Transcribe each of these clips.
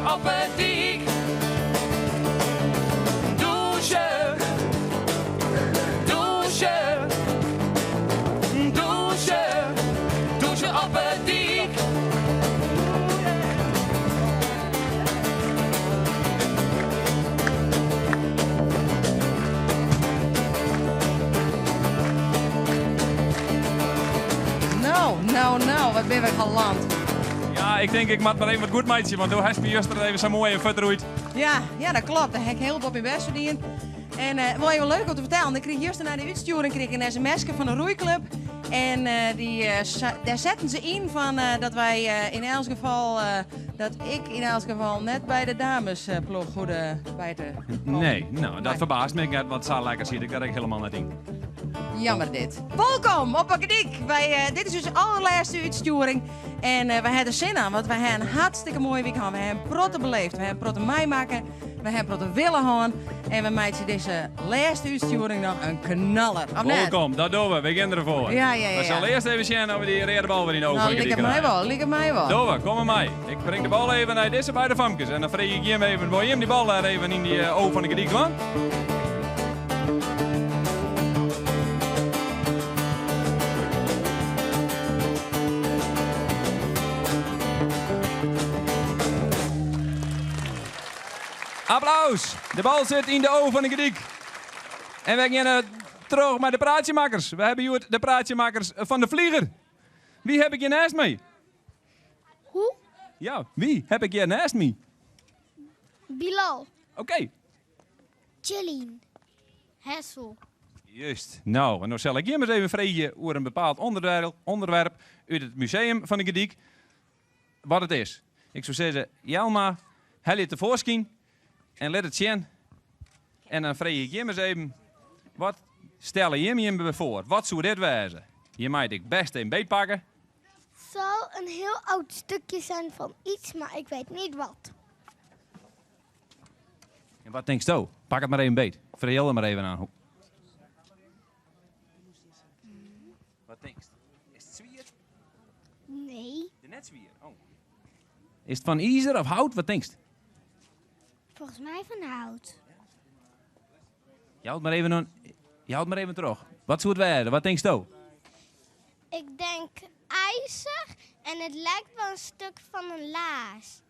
Op 'e dyk. Dûnsje, dûnsje, dûnsje, dûnsje op 'e dyk. No, no, no, wat binne we galant. Ja, ik tink ik moat mar even wat goed meitsje, want do hast my juster even sa moai in fuotroeid. Ja, ja, dat klopt. Dêr ha ik hiel bot myn bêst foar dien. En eh, wol even leuk om te fertellen, ik kriich juster nei de útstjoering kriich ik in sms'ke fan de roeiklup. En eh, dy, eh, dêr setten se yn fan eh, dat wy eh, yn elts gefal, eh, dat ik yn elts gefal net by de damesploech hoegde by te kommen. Nee, no, dat ferbaast my ek net, want sa lekker siet ik der ek hielendal net yn. Jammer dit. Wolkom op 'e Gordyk. Wy, eh, dit is ús allerlêste útstjoering. En eh, wy ha der sin oan, want wy ha in hartstikke moaie wike hân. Wy ha in protte beleefd, wy ha in protte meimakke, wy ha in protte wille hân. En we meitsje dizze lêste útstjoering noch in knaller. Of net? Wolkom, dat dogge we. We gean derfoar. Ja, ja, ja. We sille earst even sjen oft we dy reade bal wer yn de ogen Nou, liket my wol, liket my wol. Dogge we, kom mar mei. Ik bring de bal even nei dizze beide famkes. En dan freegje ik jim even, wol jim dy bal dêr even yn dy oog fan de Gordyk dwaan? Applaus! De bal sit yn de oog fan de Gordyk. En wy geane troch mei de praatsjemakkers. We hawwe hjoed de praatsjemakkers fan de Vlieger. Wie haw ik hjir neist my? Hoe? Ja, wie haw ik hjir neist my? Bilal. Oké. Jillian. Hessel. Just. No, en no sil ik jim ris even freegje oer in bepaald ûnderwerp út it museum fan de Gordyk. Wat it is. Ik soe sizze, Jelma, helje it tefoarskyn en lit it sjen. En dan freegje ik jim ris even, wat stelle jim jim foar? Wat soe dit wêze? Jim meie it ek bêst even beetpakke. Zal een heel oud stukje zijn van iets, maar ik weet niet wat. En wat tinksto? Pak it mar even beet. Fertel der mar even oan. Wat tinkst? Is it swier? Nee. Is net swier? Oh. Is it fan izer of hout? Wat tinkst? Volgens mij van hout. Jou it mar even oan. Jou it mar even troch. Wat soe it wêze? Wat tinksto? Ik denk ijzer en het lijkt wel een stuk van een laars.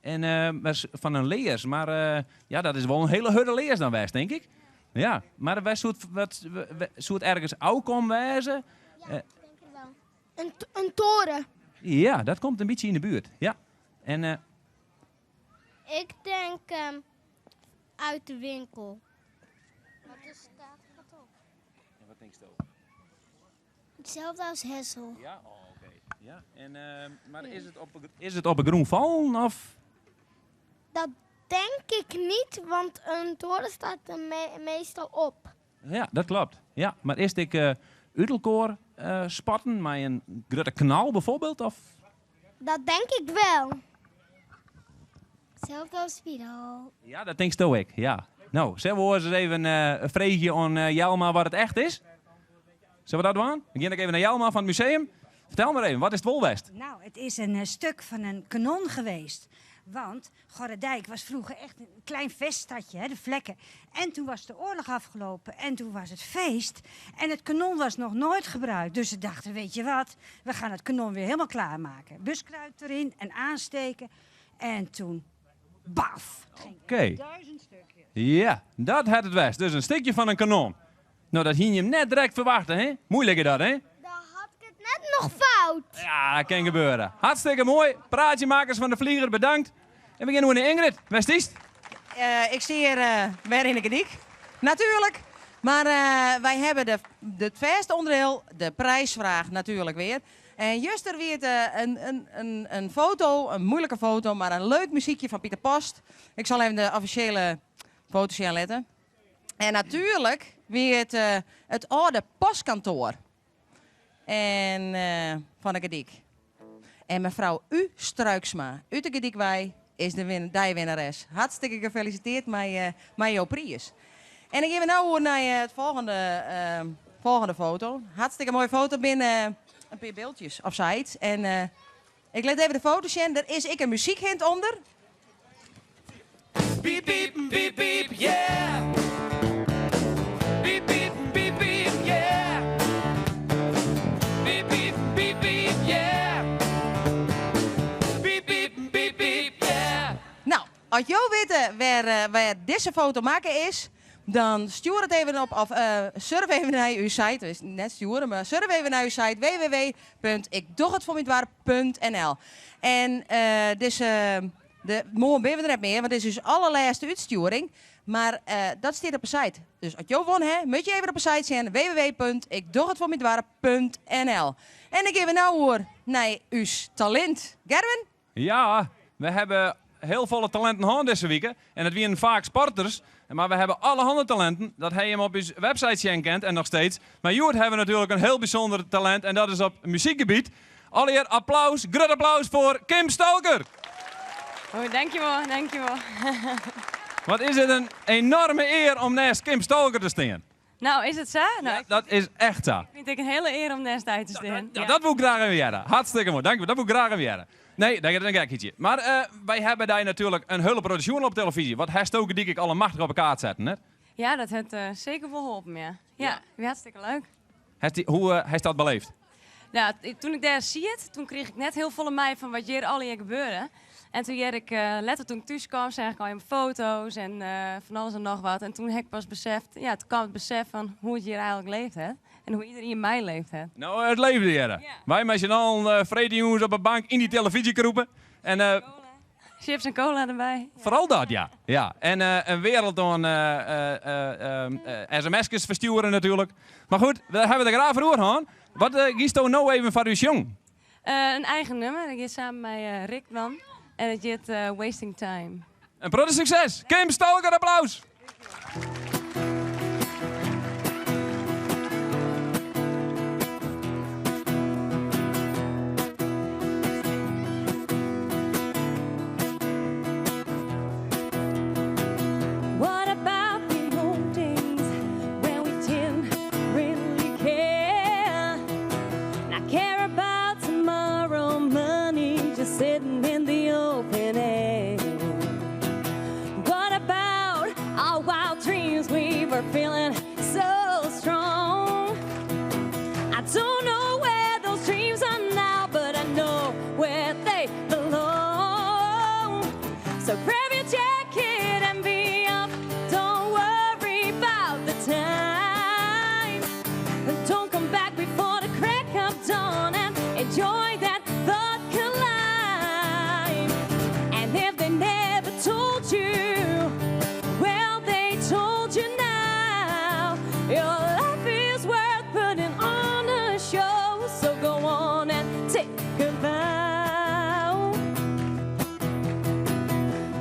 En eh, fan in lears, mar eh, ja, dat is wol in hiele hurde lears dan west, tink ik. Ja, mar wêr soe it, wat, soe it ergens ôfkommen wêze? Ja, ik denk het wel. Een, een toren. Ja, dat komt in bytsje yn de buert. Ja. En, eh, Ik denk um, uit de winkel. Wat is staat wat op? En wat tinksto? Hetzelfde als Hessel. Ja, oh, oké. Ja, en, uh, mar is it op, is it op 'e grûn fallen of? Dat denk ik niet, want een toren staat er me meestal op. Ja, dat klopt. Ja, mar is it ek uh, út elkoar uh, spatten mei in grutte knal bijvoorbeeld? Of? Dat denk ik wel. Hetzelfde als Bilal. Ja, dat tinksto ek, ja. No, sille we oars ris even uh, freegje oan uh, Jelma wat it echt is? Sille we dat dwaan? We gean ek even nei Jelma fan it museum. Fertel mar even, wat is it wol west? Nou, it is in stuk fan in kanon geweest. Want Gorredijk was vroeger echt een klein veststadje, hè, de vlekken. En toen was de oorlog afgelopen en toen was het feest. En het kanon was nog nooit gebruikt. Dus ze dachten, weet je wat, we gaan het kanon weer helemaal klaarmaken. Buskruit erin en aansteken. En toen, baf, het ging Oké. 1000 stukjes. Ja, dat hat it west. Dus in stikje fan in kanon. No, dat hiene jim net direkt ferwachte, hè? Muoilik is dat, hè? Dan had ik het net noch fout. Ja, dat kin gebeure. Hartstikke moai. Praatsjemakkers fan de Vlieger, bedankt. En we gean oer nei Ingrid. Wêr stiest? Uh, ik stean hjir uh, wer yn de Gordyk. Natuerlik. Mar uh, wy hawwe de, it fêste ûnderdiel, de prijsfraach natuerlik wer. En juster wie it in, in, in, in foto, in muoilike foto, mar in leuk muzykje fan Pieter Post. Ik sil even de offisjele foto sjen litte. En natuerlik wie it it âlde postkantoar en fan de Gordyk. En mefrou U. Struiksma út de Gordyk wei is de win deiwinneres. Hartstikke gefelisiteerd mei, mei jo priis. En dan gean we no oer nei it folgjende, folgjende foto. Hartstikke moaie foto binne in pear byldsjes of sayts. En Ik lit even de foto sjen. Der is ek in muzykhint ûnder. Piep piep piep piep yeah. Piep piep piep piep yeah. Piep piep piep piep yeah. Piep piep piep piep yeah. Nou, as jo witte wêr dizze foto makke is, dan stjoer it even op of surf even nei ús site. Dus net stjoere, mar surf even nei ús site www.ikdochitfoormyndoarp.nl. En dizze, de, moarn binne we der net mear, want dit is ús allerlêste útstjoering. Mar dat stiet op de site. Dus as jo wûn ha, moatte je even op de site sjen www.ikdochitfoormyndoarp.nl. En dan gean we no oer nei ús talint. Gerwin? Ja, we hawwe hiel folle talinten hân dizze wike. En it wienen faak sporters. Mar we hawwe allerhande talinten. Dat ha jim op ús website sjen kind en noch steeds. Mar hjoed hawwe we natuerlik in hiel bysûnder talint en dat is op muzykgebiet. Allegear applaus, grut applaus foar Kim Stolker! Oh, dankjewol, dankjewol. Wat is it in enoarme ear om neist Kim Stolker te stean. Nou, is it sa? Nou, Ja, dat is echt sa. Ik fyn it ek in hiele ear om neist dy te stean. Ja, dat woe ik graach even hearre. Hartstikke moai, dankjewol. Dat woe ik graach even hearre. Nee, dat is in gekkietje. Mar wy hawwe dy natuerlik in hiele protte sjoen op telefyzje. Wat hasto Gordyk ek allemachtich op 'e kaart setten, net? Ja, dat hat seker wol holpen, ja. Ja, wie hartstikke leuk. Hoe hast dat beleefd? Nou, toen ik dêr siet, toen krige ik net hiel folle mei fan wat hjir allegear gebeurde. En toen hearde ik letter, toen ik thús kwam, seach ik al jim foto's en fan alles en noch wat. En toen ha ik pas beseft, ja, toen kwam it besef fan hoe it hjir eigenlik leefd hat. En hoe iederien meileefd hat. Nou, it leefde hjir. Ja. Wy mei syn allen freedtejûns op 'e bank yn dy telefyzje krûpe. En Chips en cola derby. Foaral dat, ja. Ja. En in wereld oan sms'kes ferstjoere natuerlik. Mar goed, dêr hawwe we it graach foar oer hân. Wat giesto no even foar ús sjongen? In eigen nummer. Ik gean samen mei Rick dwaan. En it hjit Wasting Time. In protte sukses! Kim Stolker, applaus! What about the old days when we didn't really care? Not care about tomorrow, money just sitting in the open air. What about our wild dreams? We were feeling so strong. I don't know where those dreams are now, but I know where they belong. So grab your jacket and be off. Don't worry about the time. Don't come back before the crack of dawn and enjoy that thought climb. And if they never told you, well, they told you now. Your life is worth putting on a show, so go on and take a bow.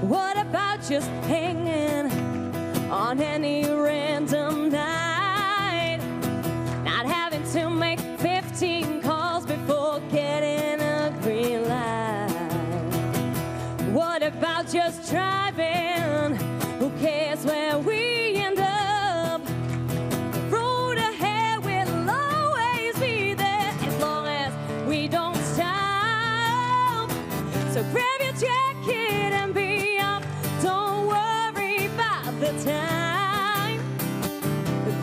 What about just hanging on any random night? Not having to make 15 calls before getting a green light. What about just driving? Who cares where we end up? The road ahead will always be there as long as we don't stop. So grab your jacket and be off. Don't worry about the time.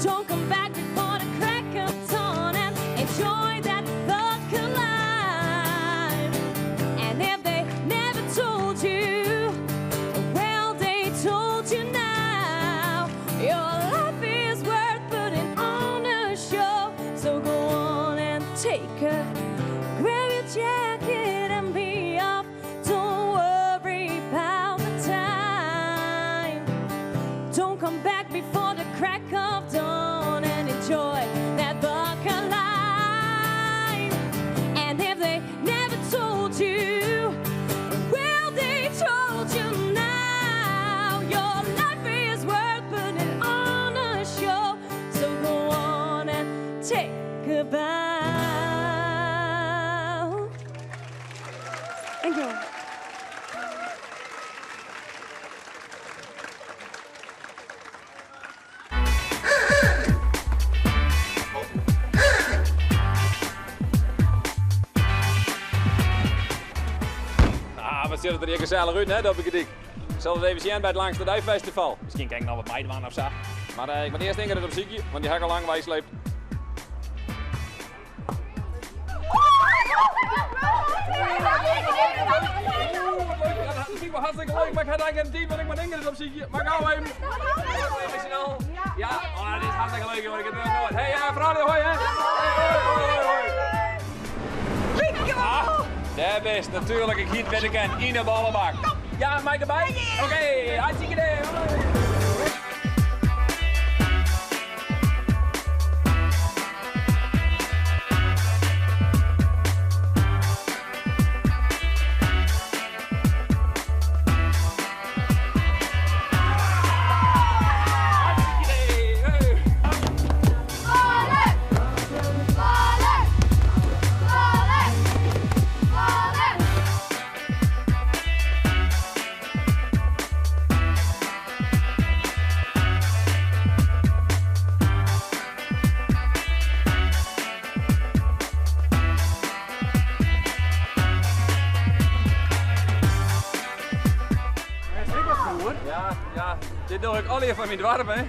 Don't come back before the crack of dawn and enjoy that thought climb. And if they never told you, well, they told you now. Your life is worth putting on a show. So go on and take a grab your jacket and be off. Don't worry about the time. Don't come back before the crack of dawn and enjoy that buck alive. And if they never told you, well, they told you now. Your life is worth putting on a show. So go on and take a bow. Thank you. sjocht it der hjir gesellich út, net, op de Gerdyk. Ik sil it even sjen by it Langste Dei Festival. Miskien kin ik noch wat meidwaan of sa. Mar ik moat earst Ingrid opsykje, want dy ha ik al lang weisleept. Dat is wel hartstikke leuk, maar ik had eigenlijk geen tijd, want ik moet Ingrid opsykje. Maar gauw even. Even snel. Ja, oh, dat is hartstikke leuk, want ik heb het nooit. Hey, uh, froulju, hoi hè. Hey, hoi, hoi, hoi. Ah, dêr bist natuerlik, ik hie it witte kind, yn de ballebak. Ja, mei ik derby? Oké, hartstikke idee. Hoi. Ja, ja, dit doch ik allegear foar myn doarp, hè.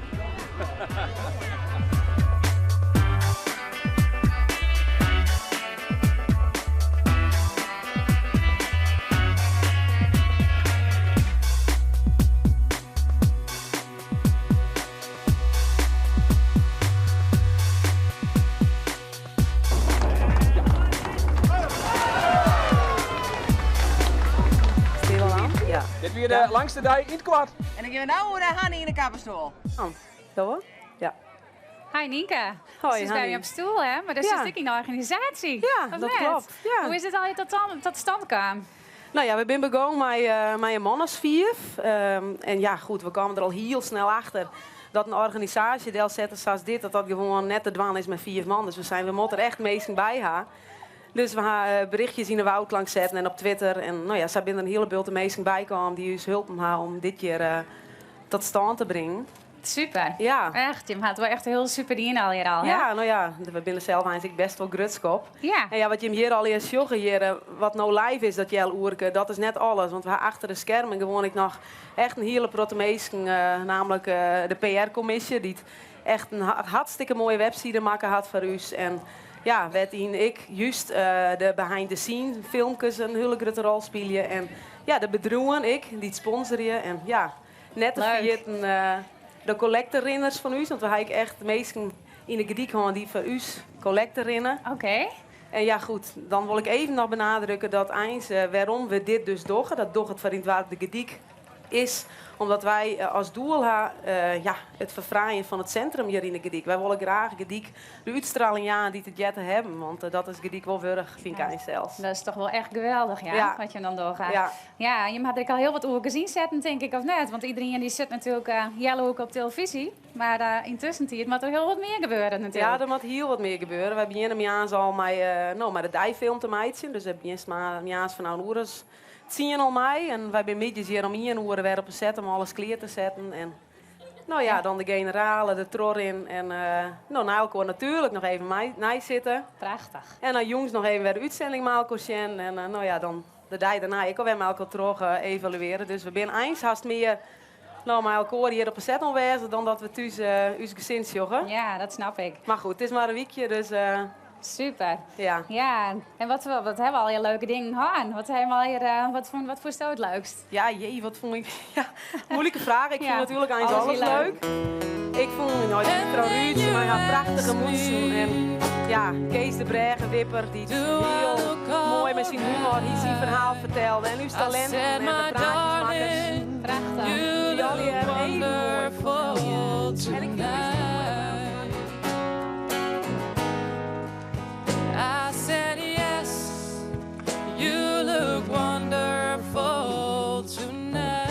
Dit wie de langste dei yn it koart. En dan gean we no oer nei Hanny yn de kappersstoel. Zo hoor. Ja. Hi Nynke. Hoi, Sitst by my op stoel, hè? Mar dêr Ja. sitst ek yn de organisaasje. Ja, Of dat net? klopt. Ja. Hoe is it allegear tot stand kaam? Nou ja, we binne begûn mei in man as fiif. En ja, goed, we kamen der al hiel snel achter dat in organisaasje delsette sa as dit, dat dat gewoan net te dwaan is mei fiif man. Dus we seinen, we moatte der echt minsken by ha. Dus we ha berichtjes yn de Woudklank setten en op Twitter. En nou ja, sa binne der in hiele bulte minsken by kaam dy't ús holpen ha om dit hjir tot stân te bringen. Super. Ja. Echt, jim ha it wol echt hiel super dien allegear al, hè? Ja, nou ja, we binne sels eins ek best wol grutsk op. Ja. En ja, wat jim hjir allegear sjogge hjir, wat no live is, dat healoerke, dat is net alles. Want we ha achter de skermen gewoan ek noch echt in hiele protte minsken, namelijk de PR-kommisje, dy't echt in hartstikke moaie webside makke hat foar ús. En ja, wêr't ek just de behind the scene filmkes in hiele grutte rol spylje. En ja, de bedriuwen ek, dy't sponsorje. En ja, net te Leuk. ferjitten de kollekterinners fan ús, want we ha ek echt minsken yn de Gerdyk hân dy't foar ús kollekte rinne. Oké. En ja, goed, dan wol ik even noch benadrukke dat eins wêrom we dit dus dogge, dat docht it foar yn it doarp de Gerdyk, is omdat wy as doel ha, ja, it ferfraaien fan it sintrum hjir yn de Gerdyk. Wy wolle graach Gerdyk de útstralling jaan dy't it heart te hawwen, want dat is Gerdyk wol wurdich, fyn ik eins sels. Dat is toch wol echt geweldich, ja, Ja. wat je dan dogge. Ja. Ja, jim ha der ek al hiel wat oer gezien setten, tink ik, of net? Want iderien dy sit natuerlik healoerke op telefyzje. Mar yntusken moat der hiel wat mear gebeure natuerlik. Ja, der moat hiel wat mear gebeure. Wy begjinne moarns al mei, no, mei de deifilm te meitsjen. Dus we begjinne moarns fan in oere as 10 al mei. En wy binne middeis hjir om 1 oere wer op 'e set om alles klear te setten. En no ja, dan de generale, de trochrin. En no, nei elkoar natuerlik noch even mei, neisitte. Prachtich. En dan jûns noch even wer de útsending mei elkoar sjen. En no ja, dan de dei dêrnei ek alwer mei elkoar troch evaluearje. Dus we binne eins hast mear no, mei elkoar hjir op 'e set oanwêzich dan dat we thús ús gesin sjogge. Ja, dat snap ik. Mar goed, it is mar in wykje, dus Super. ja. Ja, en wat ha we allegear leuke dingen hân? Wat ha we allegear, wat fûnsto it leukst? Ja, jee, wat fûn ik? Ja, moeilike fraach. Ik Ja, fûn natuerlik eins alles alles wie leuk. leuk. Ik fûn no, mefrou Ruud mei har prachtige mûtsen en ja, Kees de Brêgewipper dy't hiel moai mei syn humor hy syn ferhaal fertelde en ús talinten en de praatjesmakkers. Prachtich. Dy allegear even moai. En ik fyn it I said yes, you look wonderful tonight.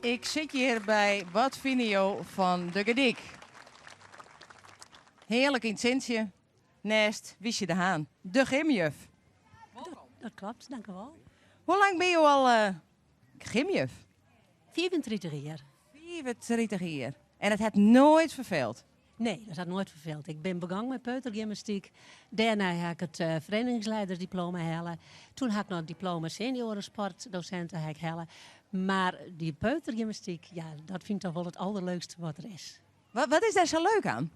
Ik sit hjir by Wat fine jo fan de Gerdyk? Hearlik yn it sintsje. Neist Wiesje de Haan, de gymjuf. Dat klopt, dank u wel. Hoe lang binne jo al gymjuf? 34 jier. 34 jier. En it hat noait ferfeeld. Nee, dat hat noait ferfeeld. Ik bin begûn mei peutergymnastyk. Dêrnei ha ik it ferieningsleidersdiploma helle. Toen ha ik noch it diploma seniorensportdosinte ha ik helle. Mar dy peutergymnastyk, ja, dat fyn ik toch wol it alderleukste wat der is. Wat is dêr sa leuk oan?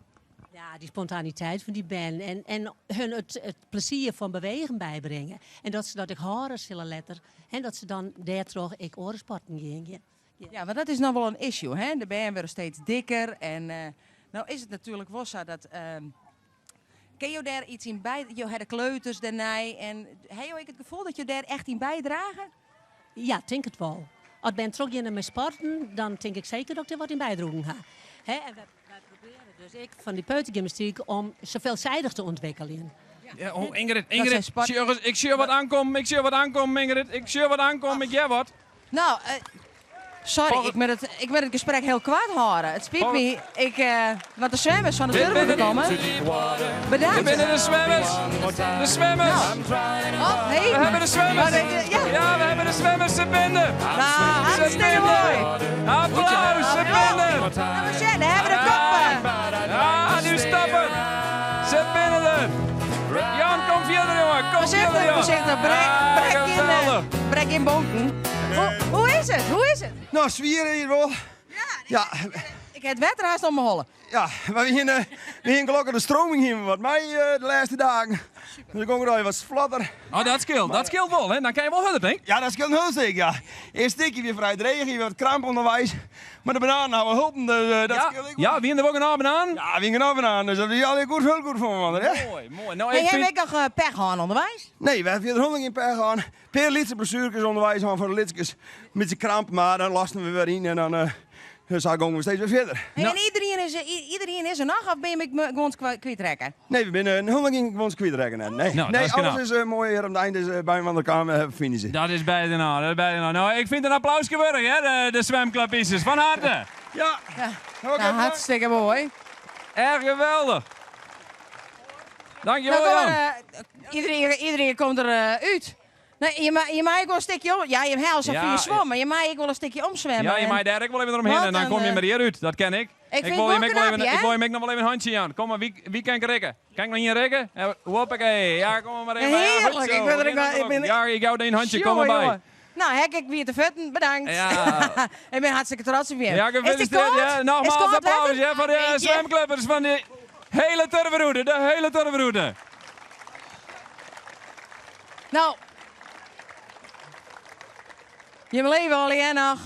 Ja, dy spontaniteit fan dy bern en, en hun it, it plezier fan bewegen bybringe. En dat se dat ek hâlde sille letter. En dat se dan dêrtroch ek oare sporten gean gean. Ja, want dat is noch wol in issue, hè? De bern wurde steeds dikker en eh, no is it natuerlik wol sa dat. Uh, Kinne jo dêr iets yn by? Jo ha de kleuters dêrnei en ha jo ek it gefoel dat jo dêr echt yn bydrage? Ja, tink it wol. As bern trochgeane mei sporten, dan tink ik seker dat ik dêr wat yn bydroegen ha. Hè, en wy, wy probearje dus ek fan dy peutergymnastyk om se veelzijdig te ûntwikkeljen. Ja, oh, Ingrid, Ingrid, sjoch eens, ik sjoch wat oankommen, ik sjoch wat oankommen, Ingrid, ik sjoch wat oankommen, ik hear wat. No, sorry, ik moat it, ik moat it gesprek hiel koart hâlde. It spyt my, ik, want de swimmers fan de Turfroute komme. Bedankt. Dit binne de swimmers. De swimmers. Oh, hey. We hawwe de swimmers. Ja. Ja, we hawwe de swimmers. Se binne der. Nou, hartstikke moai. Applaus, se binne der. Nou, we sjen, hawwe de koppen. Ja, nu stappen. Se binne der. Jan, kom fierder, jongen. Kom fierder, Jan. Voorzichtig, brek, brek gjin, brek gjin bonken. Hoe, hoe is it? Hoe is it? No, swier hjir wol. Ja. Ik ha it wetter hast om 'e holle. Ja, we hiene, we hiene gelokkich de stroming hiene we wat mei de lêste dagen. Dus dan gong it al wat flotter. Oh, dat skeelt. Dat skeelt wol, hè? Dan kin je wol hurder, tink? Ja, dat skeelt in hiel stik, ja. Earst stikje wie frij dreech, wie wat kramp ûnderweis. Mar de bananen hawwe holpen, dus dat Ja, skeelt ek wol. ja, wiene der wol genôch bananen? Ja, wiene genôch bananen, dus dat wie allegear goed, hiel goed foar inoar, hè? Moai, moai. No, Hey, ik hawwe fyn... we ek noch pech hân ûnderweis? Nee, we hawwe fierder hielendal gjin pech hân. Pear lytse blessuerkes ûnderweis hân foar de lytskes. In bytsje kramp, mar dan losten we wer yn en dan sa gongen we steeds wer fierder. Hey, en iedereen is, iedereen is der noch of binne je guon kwytrekke? Nee, we binne hielendal gjin guon kwytrekke net. Nee, No, dat nee is alles knap. is moai hjir om it ein is byinoar kaam en we finishen. Dat is byinoar, dat is byinoar. No, ik fyn it in applauske wurdich, hè, de, de swimklappies. Fan harte. Ja, Ja. oké. Nou, hartstikke moai. Erg geweldig. Dankjewel, Nou, kom Jan. maar, iedereen, iedereen komt er út. Nee, je, ma je mag ook wel een stukje om. Ja, je hebt al zo'n Ja, vier zwommen, maar je mag ook wel een stukje omzwemmen. Ja, je En- mag daar ook wel even omheen Wat en dan een, kom je maar hier uit. Dat ken ik. Ik vind wil het je wel ook wel knap, even, hè? ik wil je ook nog wel even een handje aan. Kom maar, wie, wie kan ik rekken? Kan ik nog hier rekken? Hoppakee. Ja, kom maar even. Ja, goed Heerlijk, zo. ik ben er ook wel- ik ben- Ja, ik jou een handje. Kom maar Jongen, bij. jongen. Nou, hek ik weer te vetten, bedankt. Ja. ik ben hartstikke trots op je. Ja, Is die gefeliciteerd. koud? Ja, Is nogmaals koud applaus wetter? hè, voor de Beetje. zwemclubbers van de hele Turfroute. De hele Turfroute. Nou, je leven al hier nog.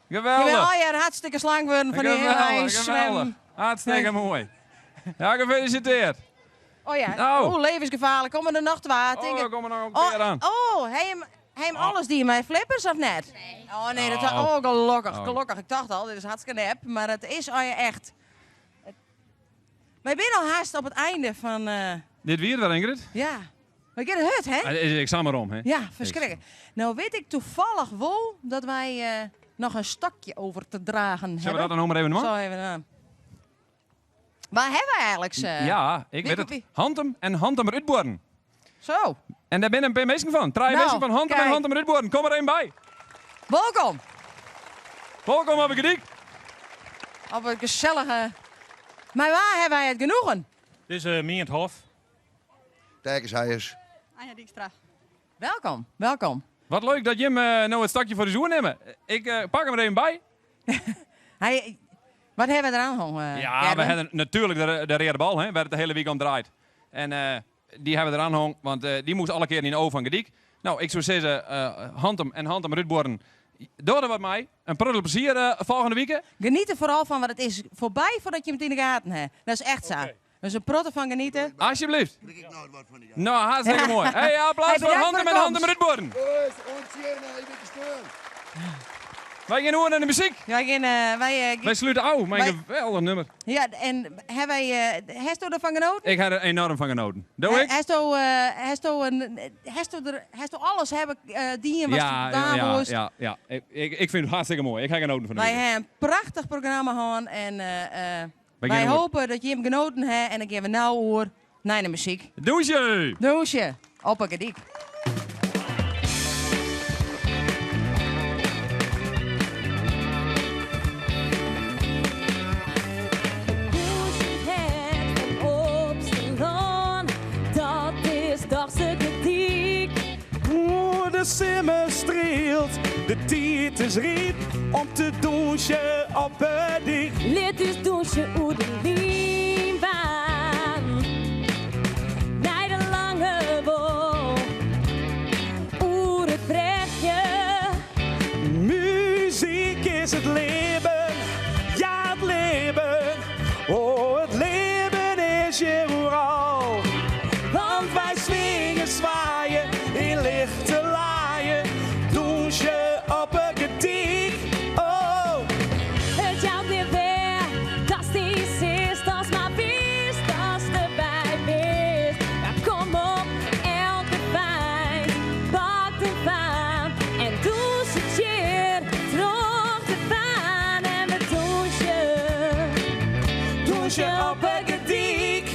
Je bent Geweldig. al jaar hartstikke slank worden van die hele Geweldig, zwem. geweldig. Hartstikke mooi. Ja, gefeliciteerd. Oh ja, Nou. oh, levensgevaarlijk. Kom er de nacht waar. Oh, Denk er ik. komen nog een Oh, keer aan. oh, hij hem, hij hem alles die mijn flippers of net? Nee. Oh nee, dat Oh. oh, gelukkig, Oh. gelukkig. Ik dacht al, dit is hartstikke nep, maar het is al je echt. Wij zijn al haast op het einde van, Dit weer wel, Ingrid? ja. We gaan het hut, hè? Ik sta maar om, hè? Ja, verschrikkelijk. Nou weet ik toevallig wel dat wij nog een stokje over te dragen Zullen we hebben. dat dan nog maar even doen? Zo even aan. Waar hebben wij eigenlijk ze? Ja, ik Wie- weet het. wie- Hantum en Hantum Utborn. Zo, En daar ben een paar mensen van. Drie Nou, mensen van Hantum en kijk. Hantum Utborn. Kom er een bij. welkom Welkom op de Gediek. op het gezellige... Maar waar hebben wij het genoegen? Dit is Mient Hof. Kijk hij is. Anja Dijkstra. Welkom, welkom. Wat leuk dat Jim nou het stakje voor de zoer nemen. Ik pak hem er even bij. Hij, wat hebben we eraan hangen? Ja, we Gerben? hebben natuurlijk de rode bal, hè, waar het de hele week om draait. En die hebben we eraan hangen, want die moest alle keer in de oog van Gediek. Nou, ik zou zeggen, Hantum en Hantum Rutborn, door er wat mij. Een pruttel plezier volgende week. Geniet er vooral van, want het is voorbij voordat je hem in de gaten hebt. Dat is echt zo. Dus een protte van genieten. Alsjeblieft. Nou, hartstikke mooi. Hey, applaus Hey, voor bedankt Hantum voor de en Hantum komst. Rutborn. Wij gaan horen naar de muziek. Wij gaan, wij, Wij sluiten af. Mijn Wij- geweldig nummer. Ja, en hebben wij, hast u ervan genoten? Ik heb er enorm van genoten. Doe ik? Hast u, hast u een, hast u er, hast u alles hebben die en was Ja, daar ja, moest? ja, ja. Ik vind het hartstikke mooi. Ik heb genoten van de Wij week. hebben een prachtig programma gehad en Wij wij gaan hoor. hopen dat je hem genoten hebt en dan gaan we nou oor naar de muziek. Douche! Douche, op een gediek. Douche. tiid is ryp om te dûnsjen op 'e dyk. Lit ús dûnsje oer de Lynbaan, nei de Lange Wâl, oer it brechje. Muzyk is it libben, ja it libben, oh it libben is hjir oeral. Want wy swinge, swaaie yn lichte laaie, dûnsje op 'e Gerdyk. Oh. It jout neat wêr datst yn sitst, ast mar witst datst derby bist. Ja, kom op, elke feint pakt in faan en dûnset hjir troch de baan. En we dûnsje, dûnsje op 'e Gerdyk.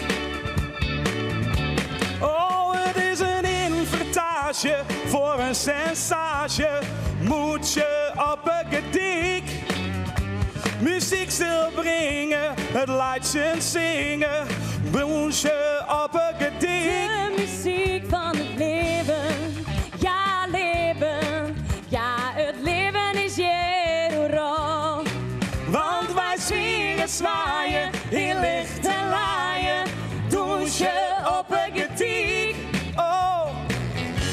Oh, it is in ynvitaasje foar in sensaasje. Moetsje op 'e Gerdyk. Muzyk sil bringe, it laitsjen singen. Dûnsje op 'e Gerdyk. De muzyk fan it libben, ja libben, ja it libben is hjir oeral. Want wy swinge, swaaie yn lichte laaie, dûnsje op 'e Gerdyk. Oh,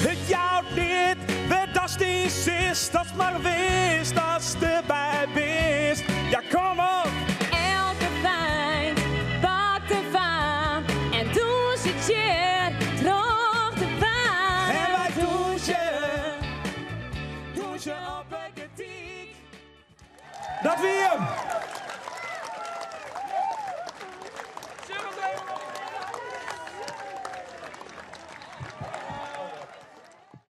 it jout neat wêr datst yn sitst, ast mar witst datst derby